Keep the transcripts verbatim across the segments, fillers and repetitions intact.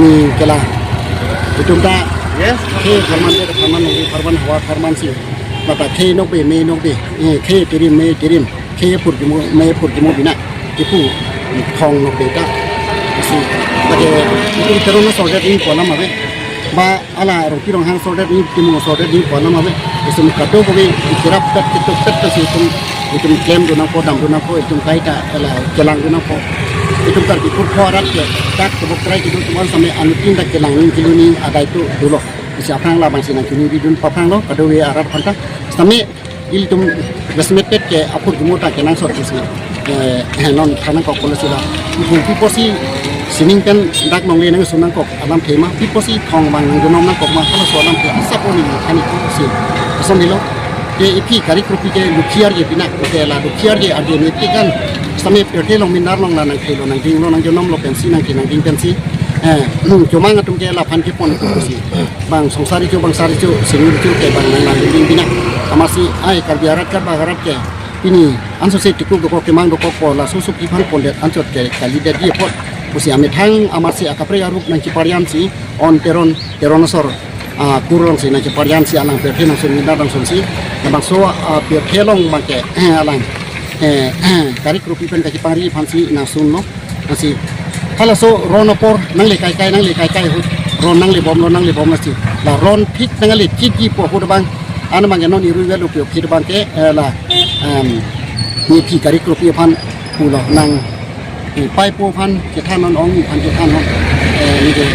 Ni kela. Itum ta. Yes. Khei pharman, det pharman, nongri pharman, havar pharman si. Mata khei nokbe, me nokbe. Eh, khei tirim, me tirim. Khei pur kimo, me pur kimo bina. Kipu thong nokbe ta. Si. Lake, itum Teron asor det ni ponam ave. Ba hala Rongpi Ronghang asor det ni, Timung asor det ni ponam ave. Itum kadokave, ikirap pet, kituk pet, pet si itum, itum klemdun nangpo, damdun nangpo, itum kaita, hala kelangdun nangpo. Itum Karbi purkho arat ke, dak kebok trai kitu tuan sampai anutin dak kelang ning kilu ning adai tu dolo. Isi aphrang labang si nangkini bidun paphrang lo, kadokave arat aphanta. Sitame ilitum resmetet ke apur jumur ta kenangsot pusi. Eh, non than nangkok pulo sila. Ibu pi apotsi sining pen dak nongle nangsun nangkok alamthe ma, pi apotsi thong abang nangjonom nangkok ma, halaso alamthe asap oni thani pusi. Ason helo. Ke iphi Kari Kropi ke dukhiar ke bina, ke la dukhiar ke age ne tikan. Sitame pirthe along minar along la nangkhelo nangdinglo nangjonomlo pensi nangke nangding pensi. Eh, Chomang atum ke laphan kepon pusi. Bang songsar ichu, bang sar ichu, singir ichu ke bang nang nang ding bina. Amatsi ai Karbi arat, Karbak arat ke pini ansose tiku dokok kemang dokok po, laso suki phan pondet anchot ke kalidet ji apot. Pusi amethang amatsi akaprek arup nangchipariam si On Teron, Teron asor, ah, kurlong si nangchipariam si alang pirthe nangsun minda nangsun si. Labangso, ah, pirthe along abang ke, eh, alang, eh, Kari Kropi pen kachipangri aphan si nangsunlo. Ansi halaso ron apor nangle kaikai, nangle kaikai ahut ron nangle bomlo, nangle bom ansi la ron thik nangle chitji po ahut abang, an abang ke non irui velo pio phit abang ke, eh, la, em, nephi Kari Kropi aphan pulo nang, eh, paipo aphan chethan non, ong aphan chethan non, eh, nike,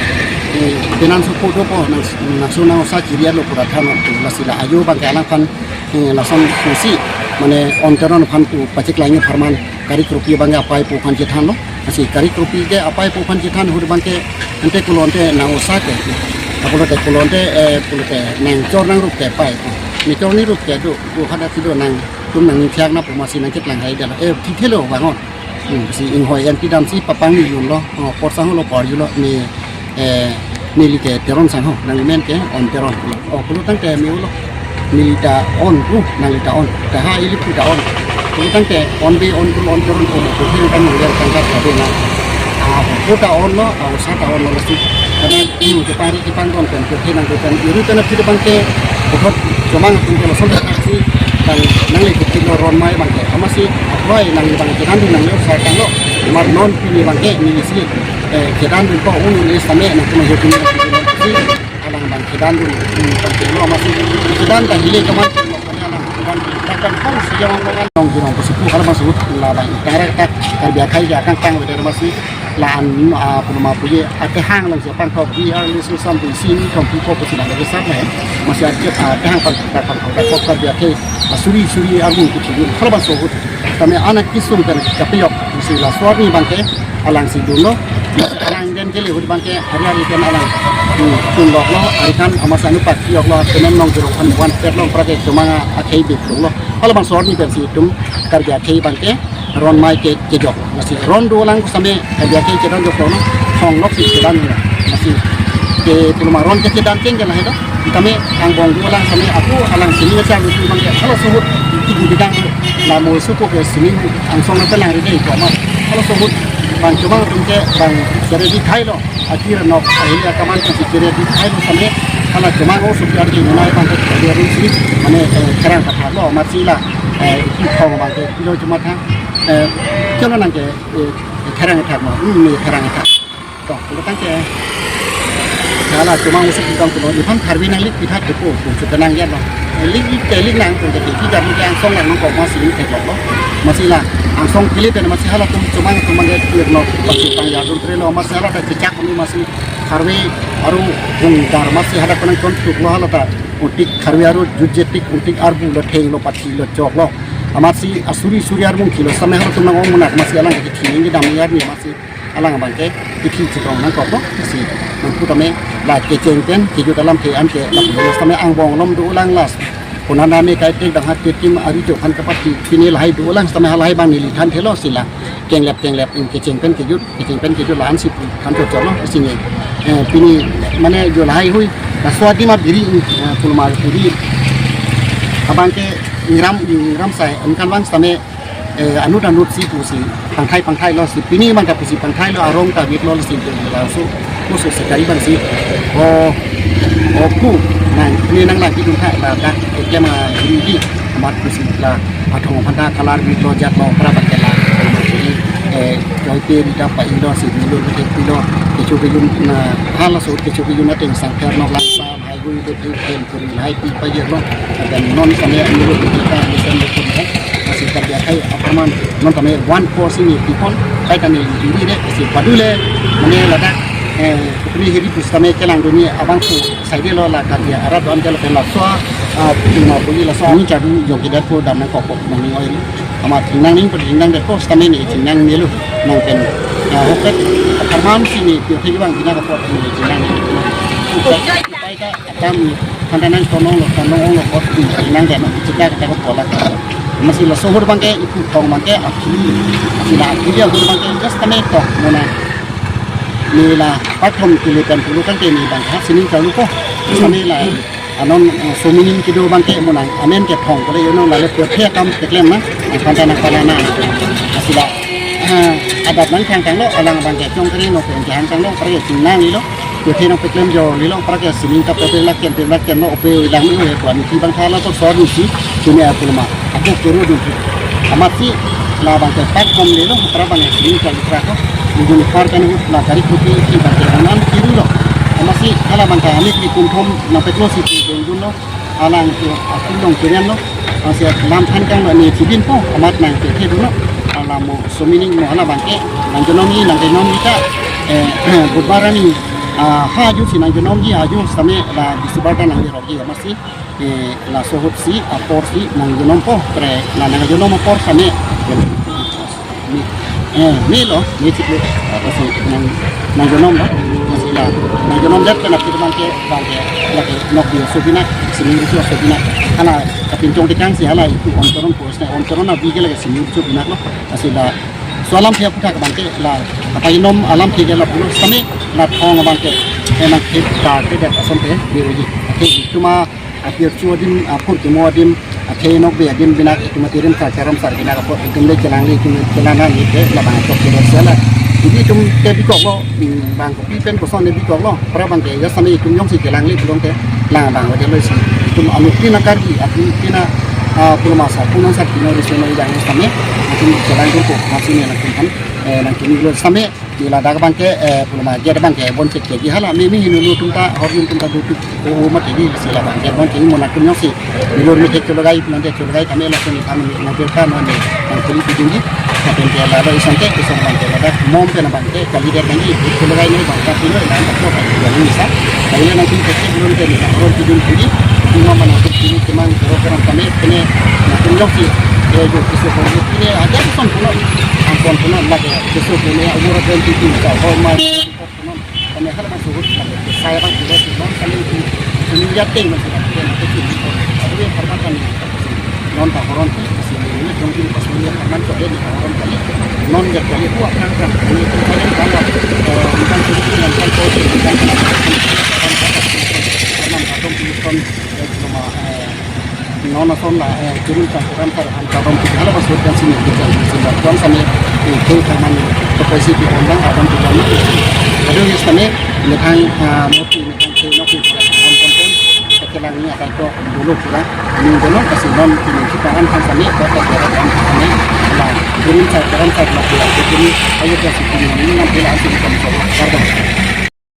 eh, penan sopo dopo nang, nangso nang osa chirialo pura than non, lasi la ajo abang ke alangphan, eh, lason pusi, mane On Teron aphan pu pacheklang pharman. Kari Kropi abang ke apaipo aphan chethanlo. Ansi Kari Kropi ke apaipo aphan chethan ahut abang ke ante kulonte nang osa ke. Apolote kulonte, eh, pulote nang chor nang rup ke pai. Nechor ni rup ke do, do hadak si do nangtum nangning thiak na pu amatsi nangketlang hai dala. Eh, thithelo bang on. Hmm, si inghoi en pidam si papang ni yunlo. Oh, por sang lo por yulo ni, eh, neli ke Teron sang ho, nangli men ke On Teron. Oh, pulo tangte me ulo. Neli ta On, uh, nangli ta On. Ta ha ili pu ta On. Pulo tangte On be On, pulo On Teron ko mo, ko hin kan nang der kan ka ta be na. Ah, ko ta On lo, ah, osa ta On lo si. Karena ini ke pari ke pangkon kan, ke hin nang ke kan. Iri kana kita bang ke, ko Chomang atum ke lason ta si, kan nangle ke kilo ron mai bang ke. Amatsi, aphoi nangli bang ke kan nangli osa kan lo. Mar non pini bang ke, neli si. Eh, kedandun po un un sitame nangtum ajo pini si alang abang kedandun, hmm, pangkelo amatsi kedan ta hile kaman alang kedan ta kan pon si jawang longan nong jurong pusi pu hala abang sebut la abang karek tak Karbi akhai ya kang kang weder amatsi la-an, ah, punama puye akehang lang siapang kok di ar lisi sampai sini kong pi kok pusi nang lagi sat lah ya. Amatsi ake, ah, akehang pang tak pang kok Karbi akhai, ah, suri suri arung kuchilun hala abang sebut. Kami anak kisung kan kapeyok si laso arni bang ke alang si dunlo. Alang den kele ahut bang ke hari hari kan alang, hmm, tunloklo, hari kan amatsi anu pak piyoklo, kenen nong jurong kan wan pet long prake Chomang akhai bit lo. Hala abang laso arni pensi itum Karbi akhai bang ke ron mai ke kejok. Amatsi ron dolang sitame Karbi akhai kedon joklo no. Thong nok si kedon no. Amatsi ke punama ron ke kedan keng ke lahai do. Sitame angbong dolang sitame ako alang sini ngecang lutu bang ke halaso ahut iti gudang la mo suko ke sini angsong nang pelang ride ko amat. Halaso ahut bang Chomang atum ke bang sere di khai lo. Akhir nok ahili akaman kan si sere di khai lo sitame hala Chomang o suki ardi nai bang ke sere di si mane, eh, kerang kathar lo amatsi la, eh, iti thong bang ke pilo Chomang tha, eh, kyono nang ke, eh, kerang kathar lo, hmm, ni kerang kathar. To, pulo tangte. Hala Chomang usuk ikang pulo, iphan tharvi nanglik pitha kepo, pu chuta nang ya lo. Lik ik te lik nang, pu te ki dar ni angsong nang nong kok amatsi lik te kok lo. Amatsi la, angsong kili te amatsi halatum Chomang Chomang ke kir no, amatsi pang ya dun tre lo, amatsi hala ta kechak kami amatsi tharvi aru hung dar amatsi hala konang kon tuk lo hala ta. Utik tharvi aru jutje tik, utik arbu lo theng lo pathi lo chok lo. Amatsi asuri suri armung kilo sitame halatum nang ong munak amatsi alang ke thini dam ya ni amatsi. Alang abang ke ithi chikrong nangkok lo, si nangpu tame la kecheng pen kejut alamthe an ke la pulo sitame angbong alom dolang las. Konana me kai tek dang hat tekim ari jo khan kapati pini lahai dolang sitame halahai bang neli than thelo sila. Kenglep kenglep in kecheng pen kejut, kecheng pen kejut la-an si pu than chot chot lo sini. Eh, pini mane jo lahai hui, na swadi ma biri, eh, pulma biri. Abang ke ingram ingram sai, ankan bang sitame eh, anut anut si pusi pangthai pangthailo si, pini manta pusi pangthailo, arong ta veklo si, laso pusi sekari bang si, o, o pu nang pini nang lagi dun thai ladak eklem a hindi amat pusi la athong aphanta kalar veklo jatlo pra bang ke la, eh, joite rita pa indo si dulu ke pilo kecho ke yun na halaso kecho ke yun ateng sangther nok langsa hai gui de pil pil kuri hai pi pa yelo. Dan non kami anu kita bisa mukun hai masih kerja hai aparman non kami one four sini pipon hai kami diri de si padule mane ladak, eh, kami hiri pus kami kelang duni abang tu saidelo la kerja arat don kelo pema so, ah, pima puli la so ni jadu jogi de po dam nang kokok nang ni oi. Amat chingnang ning, chingnang de pos kami ni chingnang ni lo. Nang pen, ah, hoket, aparman sini, pio pio bang bina ka pot ni chingnang ni. Upai, upai ka, atam ni, handa nang tonong lo, tonong lo, pot ni chingnang de, no, chika ka pot la. Masi laso ahut bang ke, ipu thong bang ke, akhi, sila akhi dia ahut bang ke, just kami tok, mona. Ni la, pathom kili pen pulu kan ke ni bang, ha, sining kalu ko, kami la. Anon, eh, sumining kedo bang ke monang, amen ke phong kole yono lale pirthe akam keklem na, eh, panta nang pala na. Asila, eh, adat nang thang thang lo, alang bang ke chong kering no, thang thang lo, para ke chingnang lo, pirthe nang keklem jo lo, para ke sining ka pe pe lak ken, pe lak ken no, ope ilang ni, eh, kuan ki bang thala to sor ni si, sini aku lama, aku kuru dun. Amat si, la bang ke pak kom lo, para bang ke sining ka lukra ko, dun par kan la kari kupi, ki bang ke anan kiru lo. Amat si, ala bang ke anik ni kumthom, nang peklo si, dun lo. Alang ke akulong kirian lo, masih lam than kang lo ni chibin po, amat nang ke ke dulu. Alam mo sumining mo hala bang ke, nang jonom ni, nang jonom ni ka, eh, budbar ni, ah, ha aju si nang jonom ni, aju same la bisi barta nang di rogi, masih, eh, laso ahut si, apor si, nang jonom po, pre, la nang jonom apor same. Ni, eh, ni lo, ni chiklo, ah, kasi nang, nang jonom lo, kasi la, nang jonom det kena pir bang ke, bang ke, lagi nok di oso bina, sini itu oso bina, hala kapinchong tekang si hala itu ontoron pos na, ontoron na bige lagi sini itu bina lo, kasi la, so alam pia puthak bang ke, la, apa inom alam pia ke la pulo, sami, la thong bang ke, emang kita, kita asam pe, di uji, oke, itu mah, apirthu adim, apor kimo adim, athe nokbe adim bina, itum atirim sar, karam sar bina, apor itum le chelangli, itum chelangli ke, labang chok ke sela. Jadi itum ke bikok lo, hmm, bang kopi pen koson le bikok lo, pra bang ke, ya sami itum jongsi chelangli pulote, lang bang wade lo si, itum anu tina kargi, ati tina, ah, pulma sa, punan sa, kino risi no idang sami, itum chelang ko, masih ni nang itum kan, eh, nang kini lo sami, Di ladak bang ke, eh, pulma gate bang ke bon cek cek hala me me hinu lu tum ta hor yun tum ta du tu o o mati di si la bang ke bon ke mo na tum yong si. Bilur me cek cologai, nanti cologai kami lo sini kami na bil kan ni nang kuli pidun di. Tapi ke la do isan ke, isan bang ke ladak mom ke na bang ke kali dia bang ke cologai ni bang ka pilo la ta ko ka ni sa. Kali na tum cek cek belum ke ni na hor pidun di. Cuma mana tu ini cuma program kami kene na tum yong si. Eh, jo kisu ko ni ada son puno. Ampon puno lagi. Keso kene umur twenty two ka, oh my, kami hal bang suhut lagi, saya bang suhut, non kami itu, kami yakin bang suhut, kami itu itu, tapi karena kami non tak koron, sini ini jongkin pas ini aman kok dia di koron kali, non dia kali itu akan kan, ini itu kalian bawa, eh, bukan suhut dengan kan kau bukan kan, karena kadang itu kan, eh, cuma, eh, Non ason la, eh, turun ka program ka han ka bom tu hala ba sot kan sini tu kan sini la tuan sami, eh, tu ka man tu pesi tu on bang abang tu kan. Aduh, yes kami, methang, ah, moti, methang ke nok ke on konten, kekelang ni akan ko dulu pura, ni dulu kasi non ini kita kan kan sami, ko ko ko kan sami, la, turun ka program ka la pura, ini ayo kasi ini, ini nanti la asli kan so, karbon.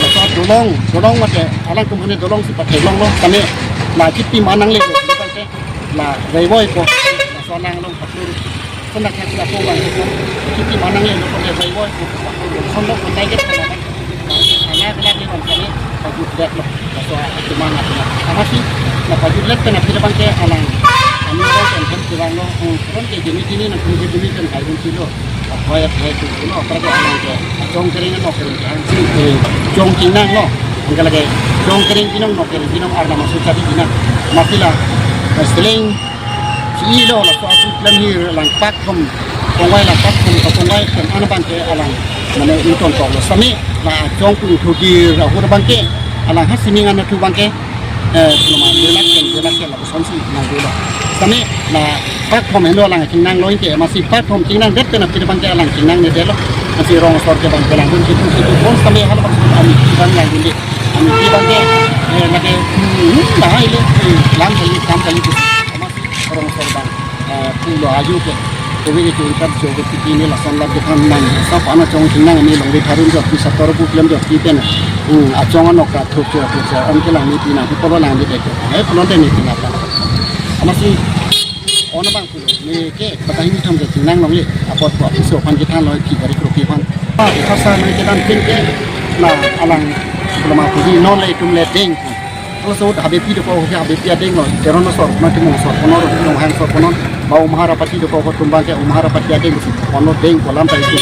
Laso dolong, dolong mate, alang tum hane dolong si pathek longlo, kami la kiti manang le, la raiwoi po, laso alang along patur, kena kati ako bang, kiti manang le, lo ko le raiwoi po, patur, son lo ko tiger ko, anak anak le bang kami, pajut det lo, laso itu manang lo, apa sih, la pajut det kena pira bang ke alang, kami orang kan kan kurang lo, hmm, kurang ke gini gini, nak gini gini kan kayu kilo. Aphai aphai tu kuno apar ke alang ke. Chong kering no kering ke. Ang si, eh, chong kinang no. Ang ke lagi chong kering kinong no kering kinong arna masuk jadi kinang. Masih la, eh, seling si lo la so aku plan hir lang pak kom. Kongwai lang pak kom, kongwai kan ana bang ke alang. Mane inton kong lo sami la chong kung thudir ahur bang ke. Alang ha sining ana thu bang ke. Eh, nama, delak ken, delak ken, lapuson si nangdelo. Tame, la, platform helo alang chingnanglo ke, amatsi platform chingnangdet pen aphi abang ke alang chingnangnedetlo. Amatsi rong asor ke abang ke langdun kitu, kitu, pon tame halabangso ami abang langdunde. Ami abang ke, eh, lake, hmm, hmm, dah, ile, eh, lam kali, kam kali, amatsi rong asor abang. Eh, pulo ajo ke. Kowe ke chuntar jo ke tiki ne lason la ke than nang. Sap ana chong chingnang ne longri tharun jo pi sator bu klem jo pi pen. Hmm, achong anok ka thuk jo thuk jo. An ke lang ne pi nang pi polo lang di dek. Eh, polo te ne pi nang. Amatsi, ona abang pulo. Ne ke, bata hini tham ke chingnang longle. Apot ko apiso aphan ke thanlo pi gari kro pi aphan. Ah, khasa ne ke dan pin ke. Na, alang, pulo ma pudi non le tum le deng. Halaso ahut Habepi dokok ke Habepi adenglo, Teron asor, mati mo asor, kono ro, Ronghang asor, kono, ba Umhar apati dokok ko tumbang ke Umhar apati adeng si, kono deng kolam ta itu.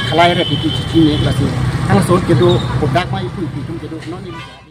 Khalai re piti cici ne klasi. Halaso ahut kedo, kodak ma ipu ipu itum kedo, non ini.